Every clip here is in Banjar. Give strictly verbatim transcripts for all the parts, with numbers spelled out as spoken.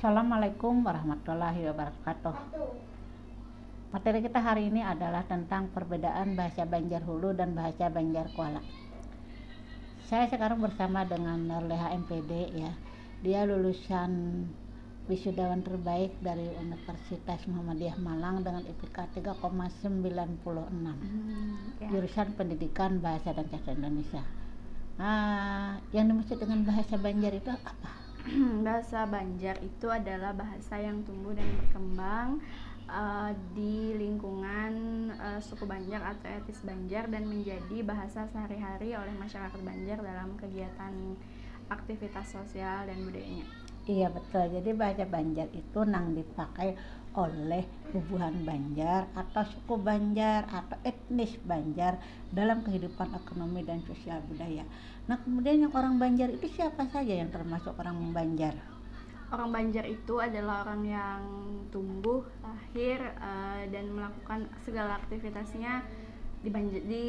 Assalamualaikum warahmatullahi wabarakatuh. Materi kita hari ini adalah tentang perbedaan bahasa Banjar Hulu dan bahasa Banjar Kuala. Saya sekarang bersama dengan Norleha M P D, ya. Dia lulusan wisudawan terbaik dari Universitas Muhammadiyah Malang dengan I P K tiga koma sembilan puluh enam. Hmm, ya. Jurusan Pendidikan Bahasa dan Sastra Indonesia. Ah, yang dimaksud dengan bahasa Banjar itu apa? Bahasa Banjar itu adalah bahasa yang tumbuh dan berkembang eh, di lingkungan eh, suku Banjar atau etnis Banjar dan menjadi bahasa sehari-hari oleh masyarakat Banjar dalam kegiatan aktivitas sosial dan budayanya. Iya, betul. Jadi bahasa Banjar itu nang dipakai oleh bubuhan Banjar atau suku Banjar atau etnis Banjar dalam kehidupan ekonomi dan sosial budaya. Nah, kemudian yang orang Banjar itu siapa saja yang termasuk orang Banjar? Orang Banjar itu adalah orang yang tumbuh, lahir, eh, dan melakukan segala aktivitasnya di Banjar, di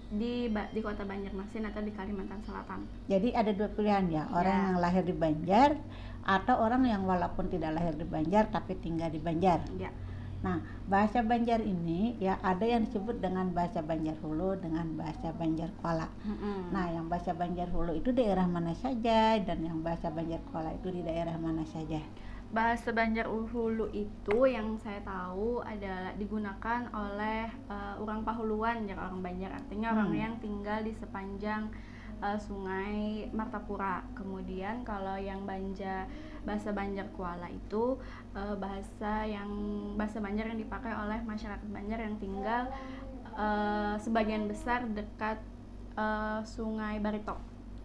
di ba- di kota Banjarmasin atau di Kalimantan Selatan. Jadi ada dua pilihan, ya, orang Ya. yang lahir di Banjar atau orang yang walaupun tidak lahir di Banjar tapi tinggal di Banjar. Ya. Nah, bahasa Banjar ini, ya, ada yang disebut dengan bahasa Banjar Hulu dengan bahasa Banjar Kuala. Mm-mm. Nah, yang bahasa Banjar Hulu itu daerah mana saja dan yang bahasa Banjar Kuala itu di daerah mana saja? Bahasa Banjar Hulu itu yang saya tahu adalah digunakan oleh eh, orang Pahuluan, ya, orang Banjar, artinya orang Hmm. yang tinggal di sepanjang eh, Sungai Martapura. Kemudian kalau yang Banja bahasa Banjar Kuala itu eh, bahasa yang bahasa Banjar yang dipakai oleh masyarakat Banjar yang tinggal eh, sebagian besar dekat eh, Sungai Barito.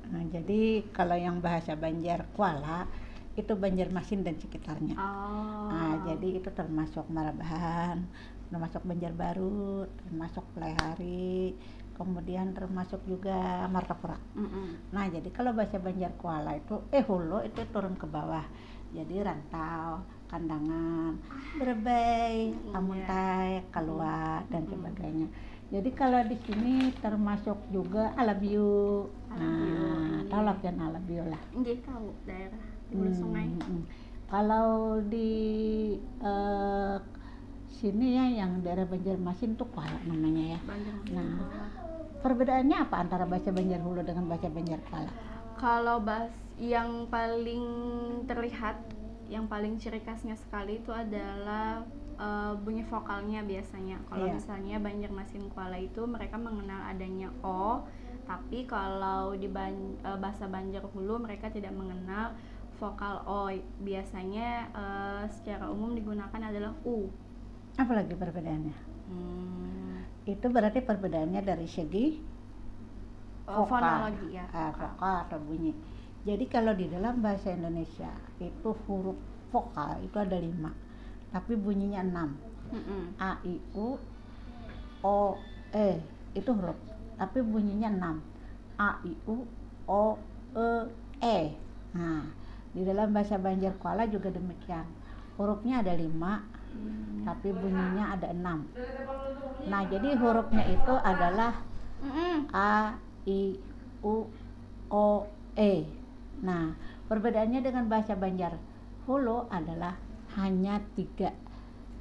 Nah, jadi kalau yang bahasa Banjar Kuala itu Banjarmasin dan sekitarnya. Oh. Nah, jadi itu termasuk Marabahan, termasuk Banjarbaru, termasuk Pelaihari, kemudian termasuk juga Martapura. Mm-mm. Nah, jadi kalau bahasa Banjar Kuala itu, eh, Hulu itu turun ke bawah. Jadi Rantau, Kandangan, Berebay, Mm, Amuntai, Kalua, dan Mm. sebagainya. Jadi kalau di sini termasuk juga Alabio. Alabio, Nah, iya. Tahu lah pian Alabio lah. Nggih, tahu daerah di Hulu Hmm, Sungai. mm. Kalau di eh, sini, ya, yang daerah Banjarmasin tuh Kuala namanya, ya. Banjarmasin Nah, Kuala. Perbedaannya apa antara bahasa Banjar Hulu dengan bahasa Banjar Kuala? Kalau bahas yang paling terlihat, yang paling ciri khasnya sekali itu adalah eh, bunyi vokalnya biasanya. Kalau Iya. Misalnya Banjarmasin Kuala itu mereka mengenal adanya o, tapi kalau di Ban- eh, bahasa Banjar Hulu mereka tidak mengenal vokal o. Biasanya eh, secara umum digunakan adalah u. Apa lagi perbedaannya? Hmm, Itu berarti perbedaannya dari segi eh, vokal. Fonologi, ya. Ah, vokal atau bunyi. Jadi kalau di dalam bahasa Indonesia itu huruf vokal itu ada lima, tapi bunyinya enam. Mm-mm. A, I, U, O, E, itu huruf, tapi bunyinya enam. A, I, U, O, E, E. Nah, di dalam bahasa Banjar Kuala juga demikian. Hurufnya ada lima, Hmm. tapi bunyinya ada enam. Nah, jadi hurufnya itu adalah Mm-mm. A, I, U, O, E. Nah, perbedaannya dengan bahasa Banjar Hulu adalah hanya tiga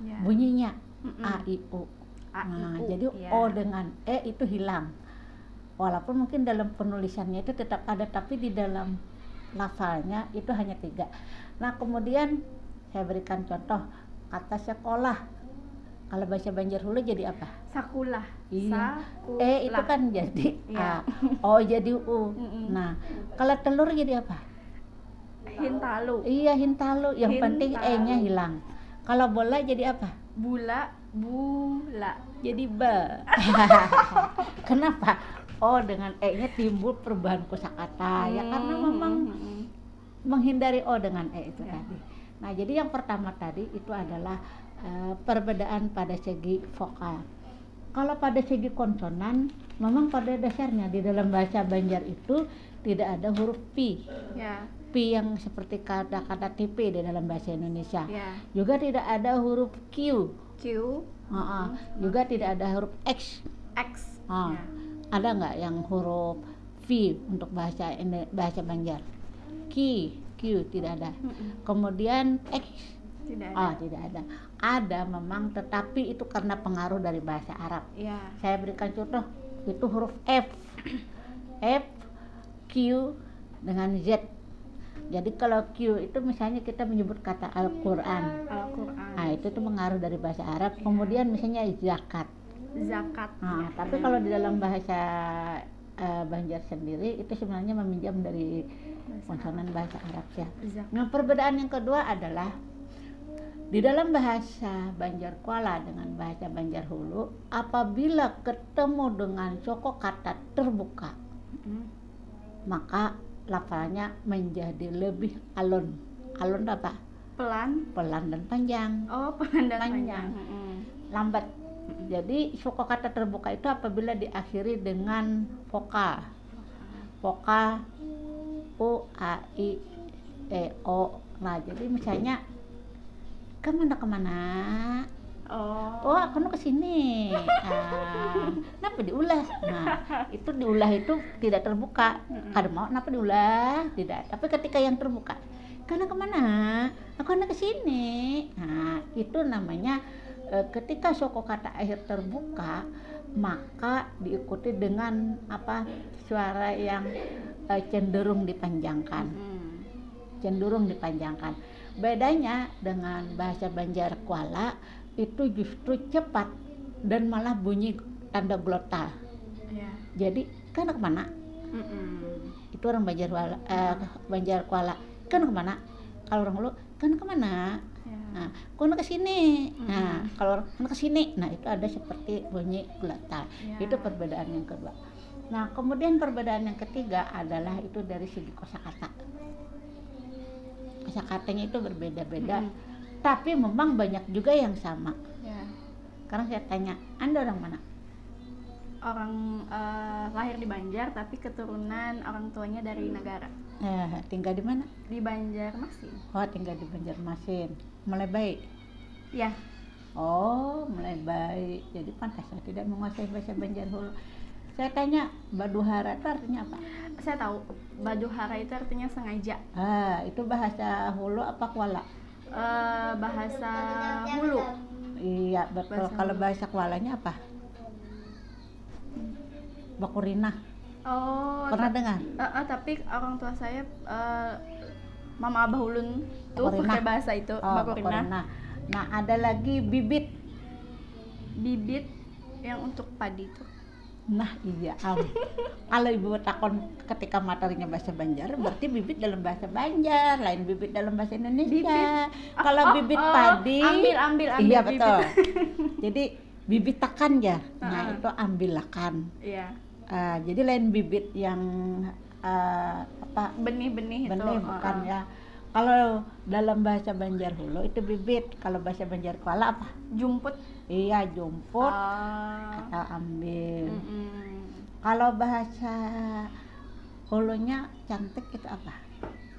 Ya. bunyinya, Mm-mm. A, I, U. A, I, Nah, U, jadi ya. O dengan E itu hilang. Walaupun mungkin dalam penulisannya itu tetap ada, tapi di dalam lafalnya itu hanya tiga. Nah, kemudian saya berikan contoh kata sekolah. Kalau bahasa Banjar Hulu jadi apa? Sakulah. Iya. Sakulah. E itu kan jadi Iya. A, O jadi U. Mm-mm. Nah, kalau telur jadi apa? Hintalu. Iya, hintalu. Yang penting Hintalu. E-nya hilang. Kalau bola jadi apa? Bula, bula. Jadi ba. Kenapa? O dengan E-nya timbul perubahan kosakata. Ya, karena Hmm, memang hmm, hmm. menghindari O dengan E itu Ya. tadi. Nah, jadi yang pertama tadi itu adalah eh, perbedaan pada segi vokal. Kalau pada segi konsonan, memang pada dasarnya di dalam bahasa Banjar itu tidak ada huruf P. Ya. P yang seperti kata-kata T P di dalam bahasa Indonesia. Ya. Juga tidak ada huruf Q. Q. Heeh. Juga tidak ada huruf X. X. Ah, Ya. Ada nggak yang huruf V untuk bahasa Indo- bahasa Banjar? Ki, Q, Q, tidak ada. Kemudian X, tidak ada. Oh, tidak ada. Ada memang, tetapi itu karena pengaruh dari bahasa Arab. Ya. Saya berikan contoh, itu huruf F. F, Q, dengan Z. Jadi kalau Q itu misalnya kita menyebut kata Al-Quran. Al-Quran. Nah, itu tuh pengaruh dari bahasa Arab. Ya. Kemudian misalnya zakat. Zakat. Nah, tapi kalau di dalam bahasa uh, Banjar sendiri itu sebenarnya meminjam dari konsonan bahasa Arab ya. Nah, perbedaan yang kedua adalah di dalam bahasa Banjar Kuala dengan bahasa Banjar Hulu, apabila ketemu dengan soko kata terbuka, hmm, maka lafalnya menjadi lebih alon. Alon apa? Pelan. Pelan dan panjang. Oh, pelan dan panjang. Panjang. Mm-mm. Lambat. Mm-mm. Jadi soko kata terbuka itu apabila diakhiri dengan vokal. Vokal U, A, I, E, O. Nah, jadi misalnya kemana kemana? Oh. Oh, aku nu ke sini. Ah, kenapa diulah? Nah, itu diulah itu tidak terbuka. Mm-mm. Kada mau kenapa diulah? Tidak. Tapi ketika yang terbuka, kena kemana? Aku hendak ke sini. Nah, itu namanya eh, ketika soko kata akhir terbuka, maka diikuti dengan apa, suara yang eh, cenderung dipanjangkan. Hmm. Cenderung dipanjangkan. Bedanya dengan bahasa Banjar Kuala itu justru cepat dan malah bunyi tanda glotal. Ya. Jadi, kena kemana? Mm-mm. Itu orang Banjar Kuala, eh, Banjar Kuala. Kena kemana? Kalau orang Hulu, kena kemana? Ya. Nah, kena ke sini. Mm-mm. Nah, kalau orang kena ke sini, nah itu ada seperti bunyi glotal. Ya. Itu perbedaan yang kedua. Nah, kemudian perbedaan yang ketiga adalah itu dari segi kosakata. Kosakatanya itu berbeda-beda, mm-mm, tapi memang banyak juga yang sama. Ya. Sekarang saya tanya, Anda orang mana? Orang eh, lahir di Banjar, tapi keturunan orang tuanya dari Negara. Eh, tinggal di mana? Di Banjarmasin. Oh, tinggal di Banjarmasin. Mulai baik? Ya. Oh, mulai baik. Jadi pantaslah tidak menguasai bahasa Banjar Hulu. Saya tanya, baduhara itu artinya apa? Saya tahu. Baduhara itu artinya sengaja. Ah, itu bahasa Hulu apa Kuala? Eh, bahasa Hulu. Iya, betul. Bahasa Hulu. Kalau bahasa Kualanya apa? Bakurinah. Oh. Pernah ta-, dengar? Eh, eh, tapi orang tua saya, eh, mama abah ulun tuh pakai bahasa itu, oh, bakurinah. Bakurinah. Nah, ada lagi bibit. Bibit yang untuk padi tuh. Nah, iya, am. Kalau ibu takon ketika materinya bahasa Banjar, berarti bibit dalam bahasa Banjar, lain bibit dalam bahasa Indonesia. Bibit. Oh, kalau oh, bibit oh, padi, ambil, ambil, ambil, iya, bibit. Betul. Jadi bibitakan ya. Nah, heeh, itu ambilakan. Iya. Ah, jadi lain bibit yang, ah, apa? Benih-benih itu. Benih, bukan, heeh, ya. Kalau dalam bahasa Banjar Hulu itu bibit, kalau bahasa Banjar Kuala apa? Jumput. Iya, jumput. Ah. Atau ambil. Mm-mm. Kalau bahasa Hulunya cantik itu apa?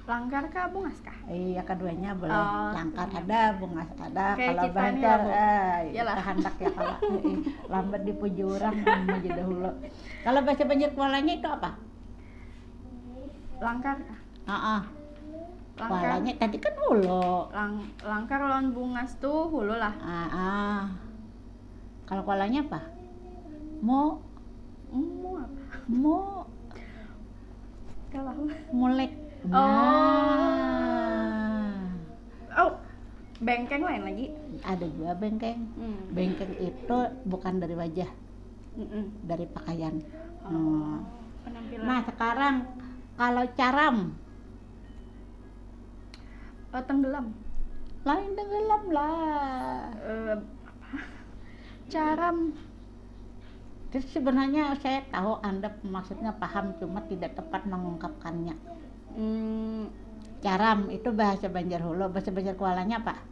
Langkar kah, bungas kah? Iya, keduanya boleh. Oh, langkar ada, bungas ada. Kayak kalau kita nih, Banjar, eh, iyalah, kehendak ya kalau, eh, lambat dipuji orang, mau jadi dahulu. Kalau bahasa Banjar Kualanya itu apa? Langkar kah? Heeh. Langkar. Kualanya tadi kan hulu. Lang-, langkar lawan bungas tuh hulu lah. Heeh. Kalau kualanya apa? Mo. Mo apa? Mo. Kalau mulek. Oh. Nah. Oh, bengkeng lain lagi. Ada juga bengkeng. Hmm. Bengkeng itu bukan dari wajah, mm-mm, dari pakaian. Oh, hmm, penampilan. Nah, sekarang kalau caram. Eh, tenggelam. Lain tenggelam lah. Eh, apa? Caram. Terus sebenarnya saya tahu Anda maksudnya paham, cuma tidak tepat mengungkapkannya. Hmm. Caram itu bahasa Banjar Hulu, bahasa Banjar Kualanya apa?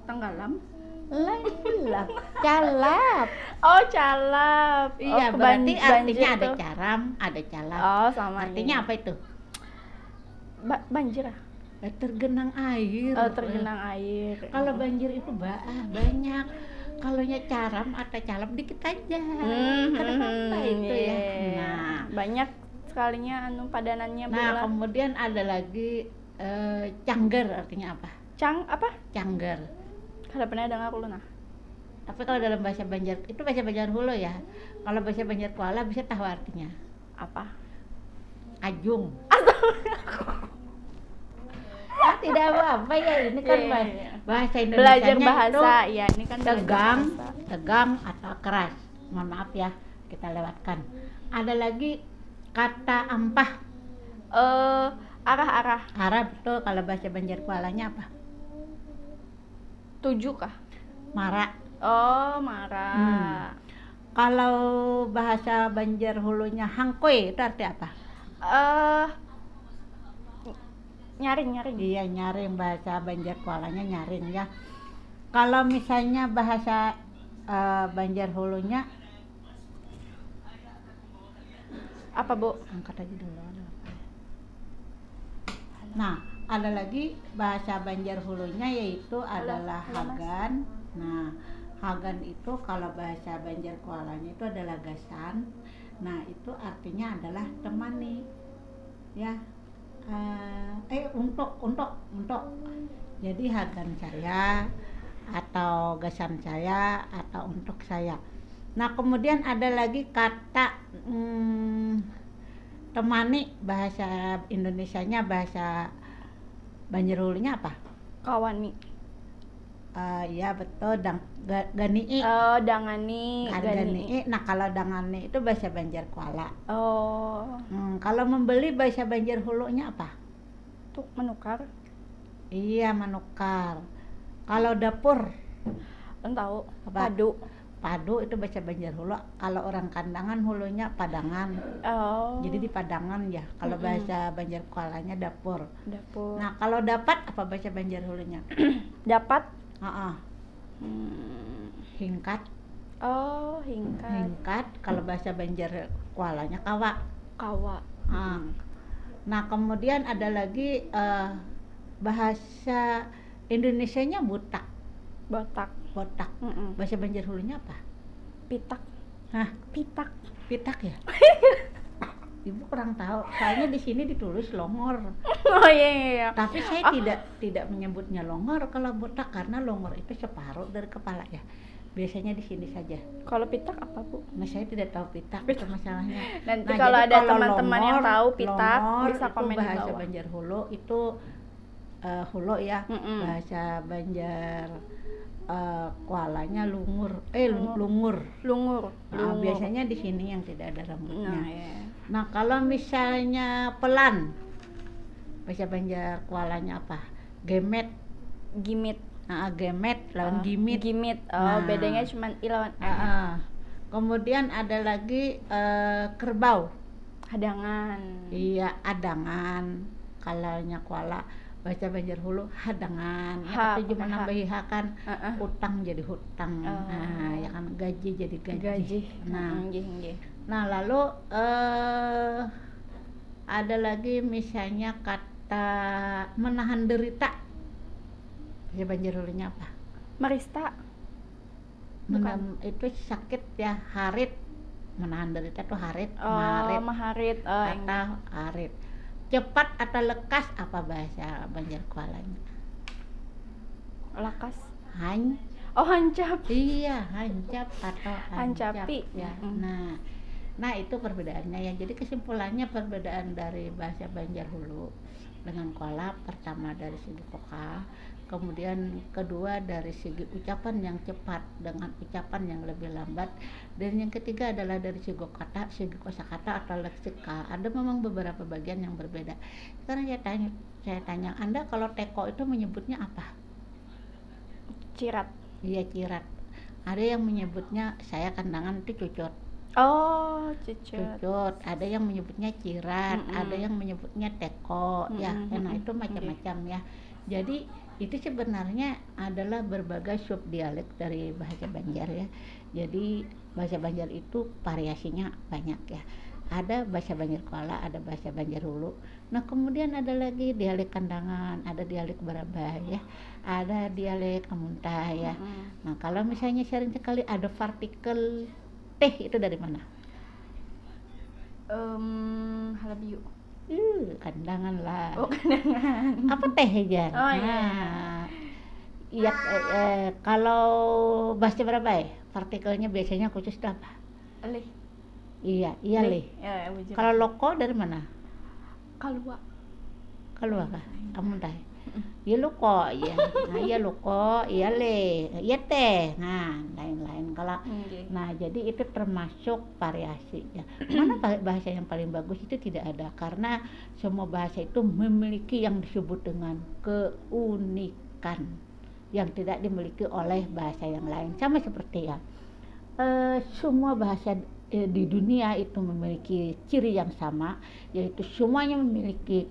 Tenggelam. Lain lah, calap. Oh, calap. Iya, oh, berarti keban-, artinya banjir ada tuh. Caram, ada calap. Oh, sama. Artinya aja. Apa itu? Ba-, banjir ah. Eh, tergenang air. Oh, tergenang air. Kalau banjir itu ba-, ah, banyak. Kalaunya caram atau calap dikit aja. Hmm, kenapa, hmm, itu ya? Iya. Nah. Banyak sekalinya anu padanannya. Nah, bola. Kemudian ada lagi Eh, cangger artinya apa? Cang apa? Cangger. Kada pernah dengar aku nah. Tapi kalau dalam bahasa Banjar, itu bahasa Banjar Hulu ya. Kalau bahasa Banjar Kuala bisa tahu artinya. Apa? Ajung. Ah, tidak apa-apa ya, ini kan Iya, iya, bah- iya. bahasa Indonesia. Belajar bahasa, ya, ini kan belajar Tegang, bahasa. Tegang atau keras. Mohon maaf ya, kita lewatkan. Ada lagi kata ampah. Eh, arah-arah. Arah betul, kalau bahasa Banjar Kualanya apa? Tujuh kah? Mara. Oh, mara. Hmm. Kalau bahasa Banjar Hulunya hangkoi itu arti apa? Eh, nyaring, nyaring. Iya, nyaring, bahasa Banjar Kualanya nyaring ya. Kalau misalnya bahasa eh, Banjar Hulunya Apa, Bu? Angkat aja dulu, ada apa ya? Nah, ada lagi bahasa Banjar Hulunya yaitu adalah Halo, Mas. Hagan. Nah, Hagan itu kalau bahasa Banjar Kualanya itu adalah gasan. Nah, itu artinya adalah temani. Ya. Eh, eh, untuk, untuk, untuk. Jadi Hagan saya atau gasan saya atau untuk saya. Nah, kemudian ada lagi kata mm, temani, bahasa Indonesianya, bahasa Banjar Hulunya apa? Kawani. Eh, iya betul, dang, ga- gani'i. Eh, dangani, Ada gani'i. Gani'i. Nah, kalau dangani itu bahasa Banjar Kuala. Oh, Hmm, kalau membeli bahasa Banjar Hulunya apa? Untuk menukar. Iya, menukar. Kalau dapur, Kan tahu. Apa? Padu. Padu itu bahasa Banjar Hulu. Kalau orang Kandangan Hulunya padangan. Oh. Jadi di padangan ya. Kalau Mm-mm. Bahasa Banjar Kualanya dapur. Dapur. Nah, kalau dapat apa bahasa Banjar Hulunya? Dapat. Heeh. Hmm. Hingkat. Oh, hingkat. Hingkat kalau bahasa Banjar Kualanya kawa. Kawa. Ah. Nah, kemudian ada lagi eh, bahasa Indonesianya butak. Botak. Botak. Mm-mm. Bahasa Banjar Hulunya apa? Pitak. Hah, Pitak. Pitak ya? Ibu kurang tahu. Soalnya di sini ditulis longor. Oh, iya, iya, iya. Tapi saya Ah. tidak tidak menyebutnya longor kalau botak, karena longor itu separuh dari kepala ya. Biasanya di sini saja. Kalau pitak apa, Bu? Nah, saya tidak tahu pitak itu masalahnya. Nanti Nah, kalau jadi ada teman-teman yang longor, tahu pitak, longor bisa itu komen di bahasa bawah. Banjar Hulu itu eh, Hulu ya. Mm-mm. Bahasa Banjar eh, Kualanya lungur. Eh, lu- lungur. Lungur. Nah, Lungur. Biasanya di sini yang tidak ada rambutnya. Nah, ya. Nah, kalau misalnya pelan, bahasa Banjar Kualanya apa? Gemet. Gimit. Nah, gemet lawan Oh, gimit. Gimit. Oh, Nah. Bedanya cuma i lawan a. Ah, ah. Kemudian ada lagi eh, kerbau. Hadangan. Iya, adangan. Kalaunya Kuala, bahasa Banjar Hulu hadangan. Ya, Ha, tapi cuma pakai ha. Nambahi ha kan Heeh. utang jadi hutang. Oh. Nah, ya kan, gaji jadi gaji. Gaji. Nah, Heeh, nggih, nggih. nah, lalu eh ada lagi misalnya kata menahan derita. Bahasa Banjar Hulunya apa? Marista. Menam- itu sakit ya, harit. Menahan derita tuh harit, Oh, marit. Maharit. Oh, yang Atau harit. Cepat atau lekas apa bahasa Banjar Kualanya? Lakas. Han Oh, hancap. Iya, hancap atau hancap Hancapi. Ya. Mm-mm. Nah, nah itu perbedaannya ya. Jadi kesimpulannya, perbedaan dari bahasa Banjar Hulu dengan Kuala, pertama dari segi vokal, kemudian kedua dari segi ucapan yang cepat dengan ucapan yang lebih lambat, dan yang ketiga adalah dari segi kata, segi kosakata atau leksikal. Ada memang beberapa bagian yang berbeda. Sekarang saya tanya, saya tanya, Anda kalau teko itu menyebutnya apa? Cirat. Iya, cirat. Ada yang menyebutnya, saya Kandangan itu cucut. Oh, cucut. Cucut. Ada yang menyebutnya cirat, Mm-mm. Ada yang menyebutnya teko. Ya, Mm-mm, nah mm-mm. Itu macam-macam ya. Jadi itu sebenarnya adalah berbagai sub dialek dari bahasa Banjar ya. Jadi bahasa Banjar itu variasinya banyak ya. Ada bahasa Banjar Kuala, ada bahasa Banjar Hulu. Nah, kemudian ada lagi dialek Kandangan, ada dialek Barabai ya, ada dialek Amuntai ya. Mm-mm. Nah, kalau misalnya sering sekali ada partikel teh, itu dari mana? Em, Halabiu. Uh, kandangan lah. Oh, kandangan. Apa teh aja? Oh, iya. Nah, iya, eh, eh, kalau bahasa berapa ya? Partikelnya biasanya khusus itu apa? Lih. Iya, iya lih. Ya, bujur. Kalau loko dari mana? Kalua. Kalua kah? Kamu teh. Iya loko, iya. Nah, iya loko, iya lih, iya teh. Nah, lain-lain kalau Nggih. Nah, jadi itu termasuk variasi ya. Mana pa- bahasa yang paling bagus itu tidak ada karena semua bahasa itu memiliki yang disebut dengan keunikan yang tidak dimiliki oleh bahasa yang lain. Sama seperti ya. Eh, semua bahasa eh, di dunia itu memiliki ciri yang sama, yaitu semuanya memiliki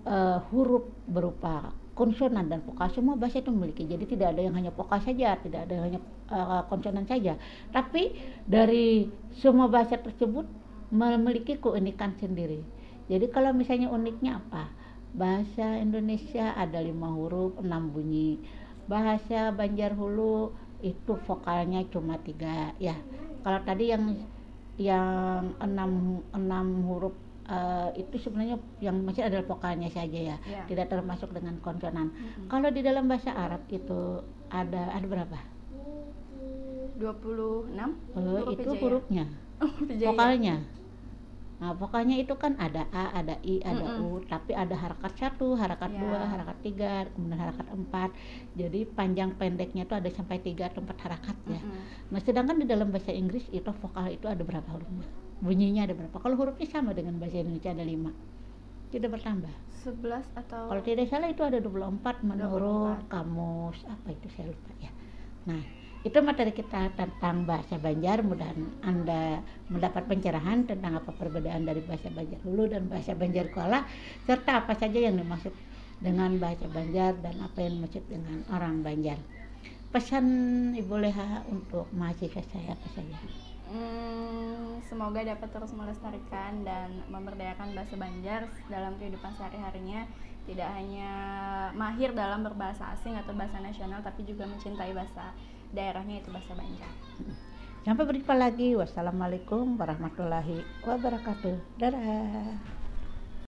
eh, huruf berupa konsonan dan vokal. Semua bahasa itu memiliki. Jadi tidak ada yang hanya vokal saja, tidak ada yang hanya eh, konsonan saja. Tapi dari semua bahasa tersebut memiliki keunikan sendiri. Jadi kalau misalnya uniknya apa? Bahasa Indonesia ada lima huruf, enam bunyi. Bahasa Banjar Hulu itu vokalnya cuma tiga ya. Kalau tadi yang yang enam enam huruf eh, itu sebenarnya yang masih adalah vokalnya saja ya, Ya. Tidak termasuk dengan konsonan. Mm-mm. Kalau di dalam bahasa Arab itu ada ada berapa? Dua puluh enam. Eh, Huruf itu hijaiyah. Hurufnya, Hijaiyah. Vokalnya. Nah, vokalnya itu kan ada A, ada I, ada Mm-mm. U, tapi ada harakat satu, harakat Ya. dua, harakat tiga, kemudian harakat empat. Jadi panjang pendeknya itu ada sampai tiga atau empat harakat ya. Mm-mm. Nah, sedangkan di dalam bahasa Inggris itu vokal itu ada berapa hurufnya? Bunyinya ada berapa? Kalau hurufnya sama dengan bahasa Indonesia ada lima, tidak bertambah. Sebelas atau Kalau tidak salah itu ada dua puluh empat menurut Dua puluh empat. Kamus apa itu saya lupa ya. Nah, itu materi kita tentang bahasa Banjar. Mudahan Anda mendapat pencerahan tentang apa perbedaan dari bahasa Banjar Hulu dan bahasa Banjar Kuala, serta apa saja yang dimaksud dengan bahasa Banjar dan apa yang dimaksud dengan orang Banjar. Pesan Ibu Leha untuk mahasiswa saya apa saja? Hmm, semoga dapat terus melestarikan dan memberdayakan bahasa Banjar dalam kehidupan sehari-harinya. Tidak hanya mahir dalam berbahasa asing atau bahasa nasional, tapi juga mencintai bahasa daerahnya, itu bahasa Banjar. Sampai berjumpa lagi. Wassalamualaikum warahmatullahi wabarakatuh. Dadah.